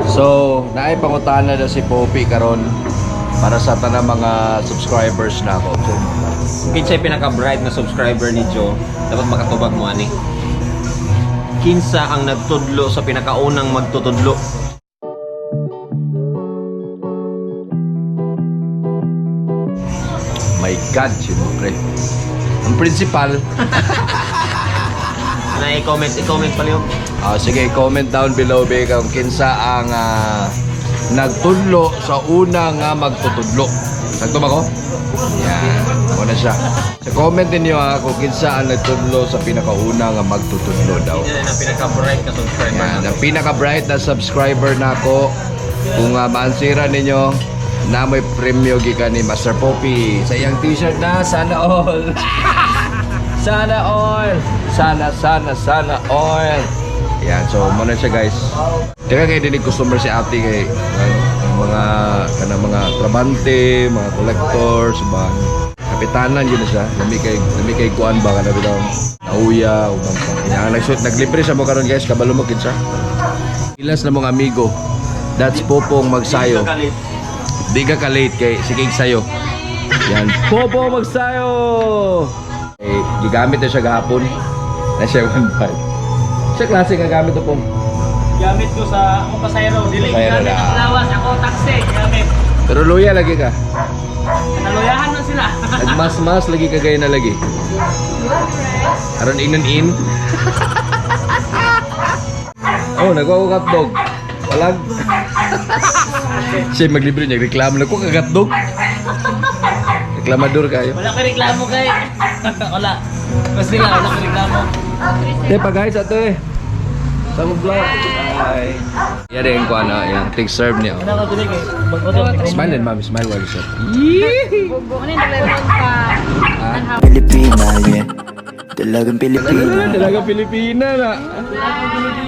So, naay pangutana na si Poppy karon para sa tanang mga subscribers na ako. So, Kinsay pinaka-bright na subscriber ni Joe, dapat makatubag mo ani. Kinsa ang nagtudlo sa pinakaunang magtutudlo? My God, siyempre. Ang principal, Na i-comment, i-comment pala yun. Ah, sige, comment down below be kung kinsa ang nagtudlo sa una nga magtutudlo. Sakto ba ko? Yan, mo na siya. Sa comment ninyo ha, kung kinsa ang nagtudlo sa pinakauna nga magtutudlo daw. Yan ang pinaka-bright na subscriber. Yan, ang pinaka-bright na subscriber nako. Kung maansira ninyo, na may premyo gikan ni Master Poppy sa iyang t-shirt na sana all. Sana all. Sana sana sana all. Yan, so mo na siya, guys. Dika kay dinig customer si ate kay ang mga kanang mga trabante, mga collectors, ba kapitanan yun na siya. Lami kay kuan ba kana bitaw nauya uban pa. Kaya nagsuot naglibre siya mo karon, guys, kabalo mo kinsa. Ilas na mong amigo. That's Popong Magsayo. Di ka ka-late kay sige sayo. Yan, Popong Magsayo. Eh, gigamit na siya gahapon. Na siya 1.5. Siya klase nga gamit to, Pong. Gamit ko sa akong pasayro. Dili Pasayro gamit na. ang lawas ako taxi. Gamit. Pero luya lagi ka. Naluyahan man sila. Nagmas-mas lagi ka gaya na lagi. Aron inon in. Oh, nagwa ko hotdog. Walag. Siya maglibre niya, reklamo na ko kag hotdog. Reklamador kayo. Wala ko reklamo kay. Wala. Basta sila wala ko reklamo. Te, pa guys, ate. Sa mo vlog. Hi. Yan din ko ano, yung take serve niya. Ano ko dili kay mag-order. Smile din, ma'am. Smile while you serve. Bugo na yung pa. Ah. Pilipina, yeah. Dalagang Pilipina. Talaga Pilipina na.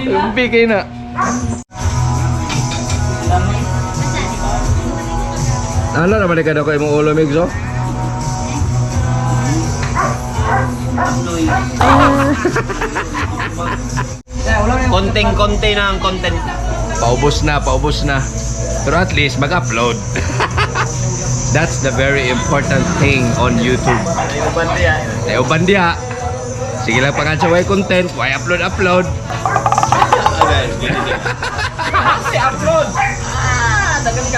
Lumpi kayo na. Ano naman ka na ko imong ulo, Migs, oh? Konting-konti na ang content. Paubos na, paubos na. Pero at least mag-upload. That's the very important thing on YouTube. Ay, diha. Sige lang pangan sa way content, why upload upload.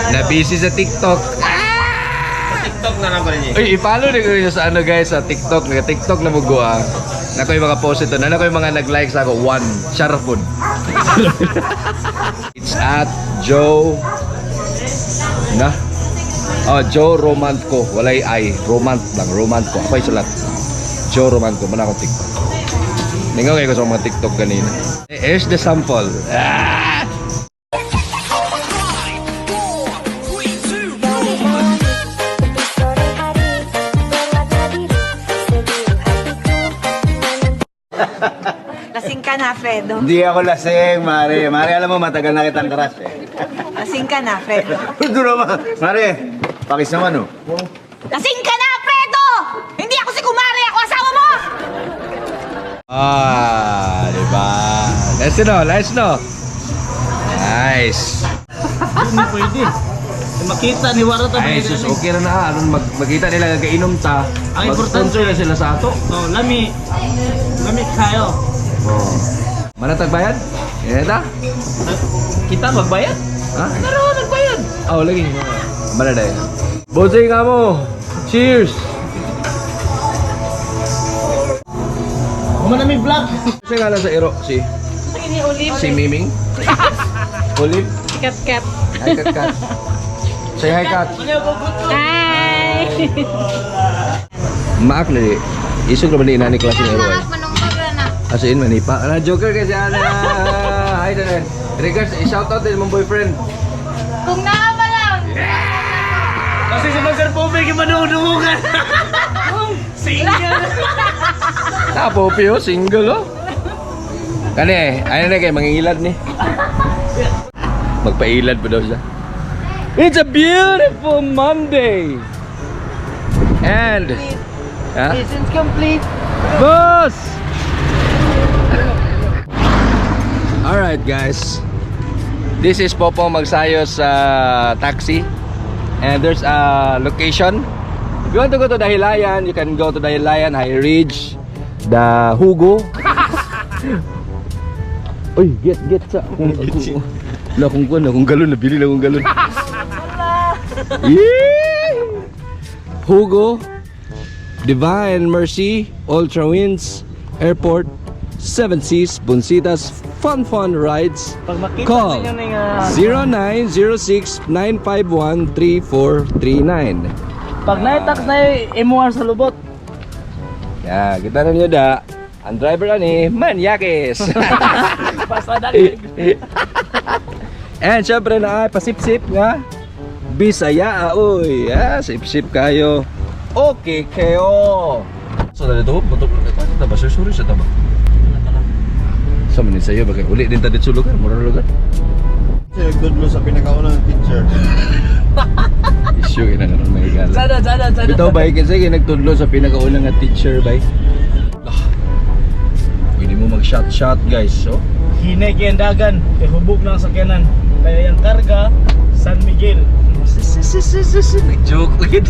Na busy sa TikTok. Sa TikTok na lang ko rin eh. Uy, i-follow din ko niyo sa ano guys sa TikTok. Nag TikTok na mo go ah. Nako yung mga post ito. Nako yung mga nag-like sa ako. One. Sharapon. It's at Joe na. Oh, Joe Romantco. Walay I. Romant lang. Romantco. Ako yung sulat. Joe Romantco. Mana akong TikTok. Ningaw kayo ko sa mga TikTok kanina. Eh, here's the sample. Ah! Lasing ka na, Fredo. Hindi ako lasing, Mare. Mare, alam mo, matagal na kitang crush eh. Lasing ka na, Fredo. Ito naman. Mare, pakis naman oh. Lasing ka na, Fredo! Hindi ako si Kumare, ako asawa mo! Ah, di ba? Nice no, nice no. Nice. Hindi pwede. Makita ni Waro ta. Ay, sus, okay na na. Aron mag magkita nila nga kainom ta. Ang importante- Mag-sponsor na sila sa ato. Oh, lami. Lami kayo. Oh. Manatag bayad? Yan ta? Kita magbayad? Ha? Pero nagbayad. Oh, lagi. Mana dai. Bossing ka mo. Cheers. Kuma na mi vlog. Siya nga lang sa iro si Ini Olive. si Miming. Olive. Kat kat. Hi Kat Kat. Say hi, Kat. Hi. Maak na di. Isog naman ni inani klase ng iro ay. Manungkog na. As in, manipa. Ana, joker kasi ana. Hi, Danan. Regards, shout out din mong boyfriend. Kung naa pa lang. Kasi si Master Pope kay manungdungan. Single. Ta, Popi, oh, single, oh. Kani, eh, ayun na kay, mangingilad ni. Magpailad pa daw siya. It's a beautiful Monday! And, ha? Mission's complete. Boss! Alright, guys. This is Popong Magsayo sa taxi. And there's a location. If you want to go to Dahilayan, you can go to Dahilayan, High Ridge, the Hugo. Uy, get sa. Wala kung kuwan, akong galon, nabili lang akong galon. Yeah! Hugo, Divine Mercy, Ultra Winds, Airport, Seven Seas, Bonsitas, Fun Fun Rides. Pag makita Call ninyo ning 0906-951-3439. Pag naitax na yung MOR sa lubot. Yeah, kita na niyo da. Ang driver ani, Manyakis. Pasada. And syempre na ay pasip-sip nga. Bisaya, uy. Ah, sip-sip kayo. Okay kayo. So na dito, putok na dito. Ba sir, sorry sa taba. Sa man sa'yo, bakit uli din ta dito sa lugar, mura na lugar. Nagtudlo sa pinakaunang teacher. Issue ina karon may gala. Sana, sana, sana. Bitaw bay kasi kay nagtudlo sa pinakaunang nga teacher bay. Ah. Pwede mo mag shot shot guys, so. Hinay kay ang dagan, kay hubog ng sakyanan. Kaya yung karga, San Miguel. Nag-joke ulit.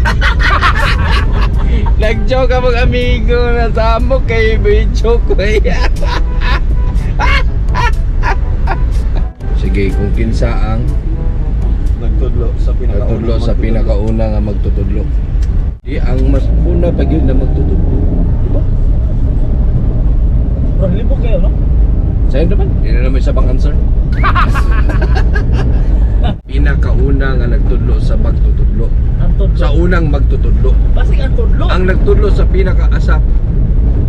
Nag-joke ang mga amigo na sa amo kay may joke eh. Sige, kung kinsa ang Nagtudlo sa pinakaunang nagtudlo sa pinakauna nga magtutudlo. Di ang mas una pag yun na magtutudlo. Di ba? Bro, libog kayo, no? Sa'yo naman, hindi na naman isa pang answer. Pinakauna nga nagtudlo sa magtutudlo. Ang tudlo. Sa unang magtutudlo. Basig ang tudlo. Ang nagtudlo sa pinakaasa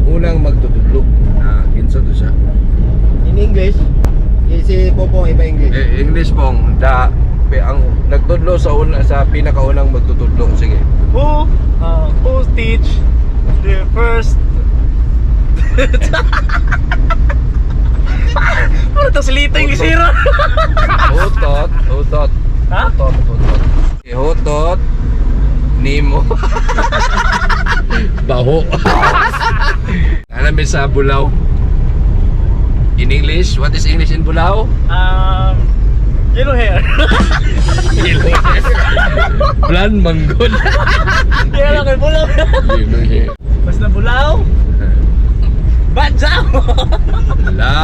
unang magtutudlo. Ah, kinsa to siya? In English, eh, si Popong iba English. Eh, English pong da pe, ang nagtudlo sa una sa pinakaunang magtutudlo. Sige. Who teach the first? Ano to silita yung gisira? Utot, utot. Ha? Utot, utot. Eh, Hutot nimo. Baho. Alam mo sa Bulao? In English, what is English in Bulao? Yellow hair. Plan manggol. Yellow kay bulaw. Yellow hair. Basta bulaw. Badyaw! Wala.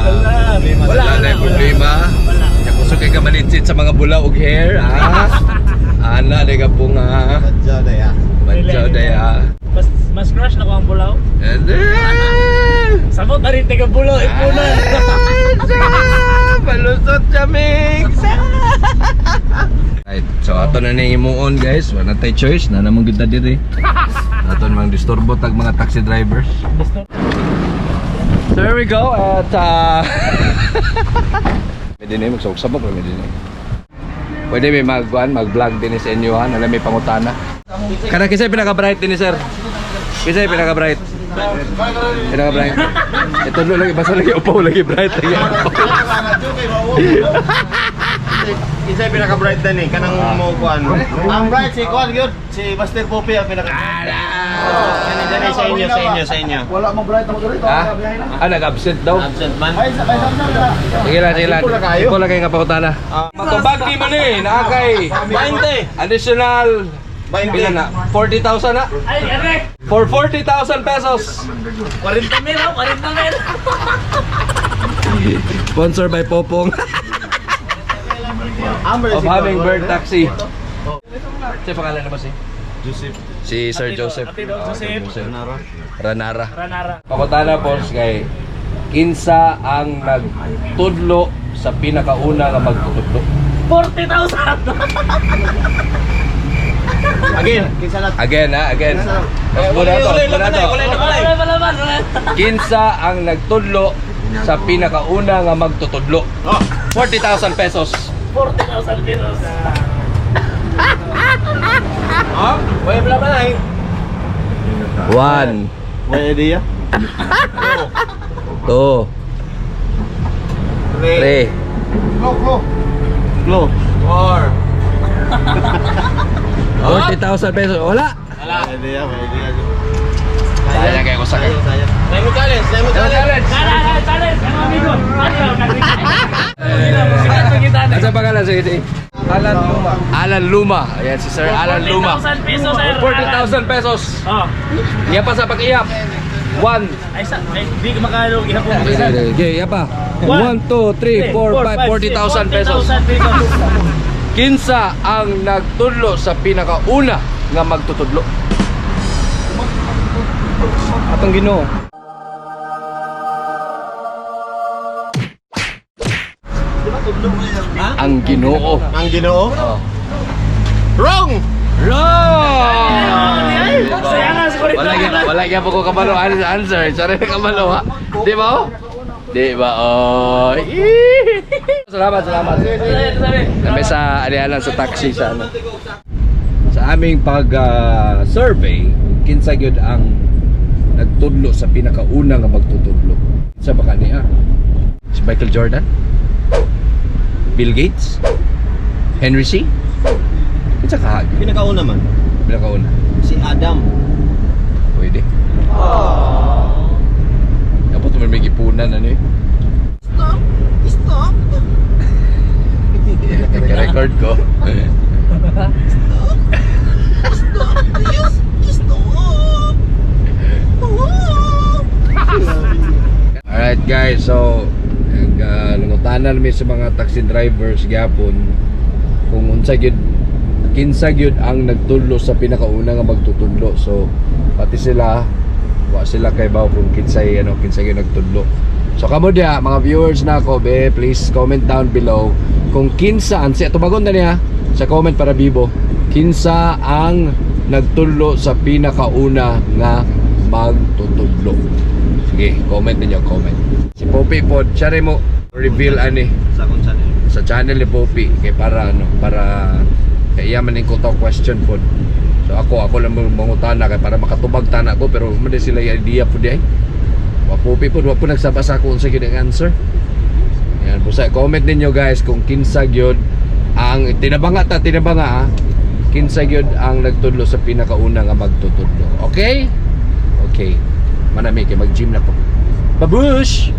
Wala. Wala na yung problema. Wala. Kaya kusog kay ka malitsit sa mga bulaw og hair, ha? Ana, di ka po nga. Badyaw na ya. Badyaw day, ha? Mas crush na ko ang bulaw. And then, Sabot na rin taga bulaw, ipunan. Malusot siya, mix! Right, so ato na ning imuon guys, wala tay choice na namang gud ta diri. Ato namang disturbo tag mga taxi drivers. So here we go at Pwede na magsagsabak pwede na. Pwede may magkuan, mag-vlog din sa inyo han, alam may pangutana. Kana kisay pinaka-bright din ni sir. Kisay pinaka-bright. Pinaka-bright. Ito lagi basta lagi upaw lagi bright lagi. Isa yung pinaka-bright na ni, kanang mo kuan. Ang bright si Kuan gyud, si Master Pope ang pinaka. Kani dani sa inyo, sa inyo, sa inyo. Wala mo bright mo dito. Ha? Ah, nag-absent daw. Absent man. Ay, sa kay sa na. Sige lang, sige lang. Simple lang kayo. Simple lang kayo nga pangutana. Matubag ni mo ni, naa kay 20. additional 20. pila na? 40,000 na? Ay, ere! For 40,000 pesos. 40 mil, oh, 40 mil. Sponsor by Popong Amber of Hummingbird Taxi. Sa pangalan na ba si? Joseph. Si Sir Joseph. Ate Joseph. Ranara. Ranara. Pakutana po kay kinsa ang nagtudlo sa pinakauna nga magtutudlo. 40,000! Again. Kinsa na? Again ha, again. Mas muna to, Uli, muna to. uli, uli, Wala, wala, wala, wala. Kinsa ang nagtudlo sa pinakauna nga magtutudlo. 40,000 pesos. 40,000 pesos. Oh, wala wala wala. eh. 1, May idea? 2, 3, Go, go. Go. 4. 40,000 pesos. Wala. May idea, may idea. Sayang kayo ko sa kayo. Nemo challenge, nemo challenge. Challenge, challenge, mga amigo. Ano, nag- Sa pangalan, sige, sige. Alan Luma. Alan Luma. Ayan si Sir Alan Luma. 40,000 pesos, sir. 40,000 pesos. Oh. Iya pa sa pag-iyap. One. Ay, sa, ay, di ka makalog. Iha po. Okay, iya pa. 1, 2, 3, 4, 5, 40,000 pesos. 40,000 pesos. Kinsa ang nagtudlo sa pinakauna nga magtutudlo? Atong Ginoo. Ang Ginoo. Ang Ginoo? Oh. Wrong! Wrong! Saya nga sa Wala gyud, wala gyud ko kabalo ano sa answer. Sorry na kabalo ha. Di ba oh? Di ba oh? Ih! Salamat, salamat. Kami sa alianan sa taxi sa ano. Sa aming pag survey, kinsa gyud ang nagtudlo sa pinakauna nga magtutudlo. Sa baka niya? Si Michael Jordan? Bill Gates? Henry C? Kinsa ka? Pinakauna man. Pinakauna. Si Adam. Pwede. Dapat may may ipunan ano eh. Stop! Stop! Record ko. Stop! Please! Stop! Alright guys, so nangutana mi sa mga taxi drivers gyapon kung unsa gyud, kinsa gyud ang nagtudlo sa pinakauna nga magtutudlo. So pati sila, wa sila kay baw kung kinsay ano, kinsay gyud nagtudlo. So kamo diya mga viewers na ako be, please comment down below kung kinsa ang si tubagon na niya sa comment para bibo. Kinsa ang nagtudlo sa pinakauna nga magtutudlo. Sige, comment ninyo, comment. Si Poppy po, siya rin mo reveal ani Sa akong channel. Sa channel ni Poppy kay para ano, para kay iya man ning kuto question po. So ako lang mangutana kay para makatubag tana ko, pero man din sila yung idea po di ay. Wa Poppy po, wa po nagsaba sa ako unsa gyud ang answer. Yan po, sa comment ninyo guys kung kinsa gyud ang tinabanga ta, tinabanga ha. Kinsa gyud ang nagtudlo sa pinakauna nga magtutudlo. Okay? Okay. Manami kay mag-gym na po. Babush!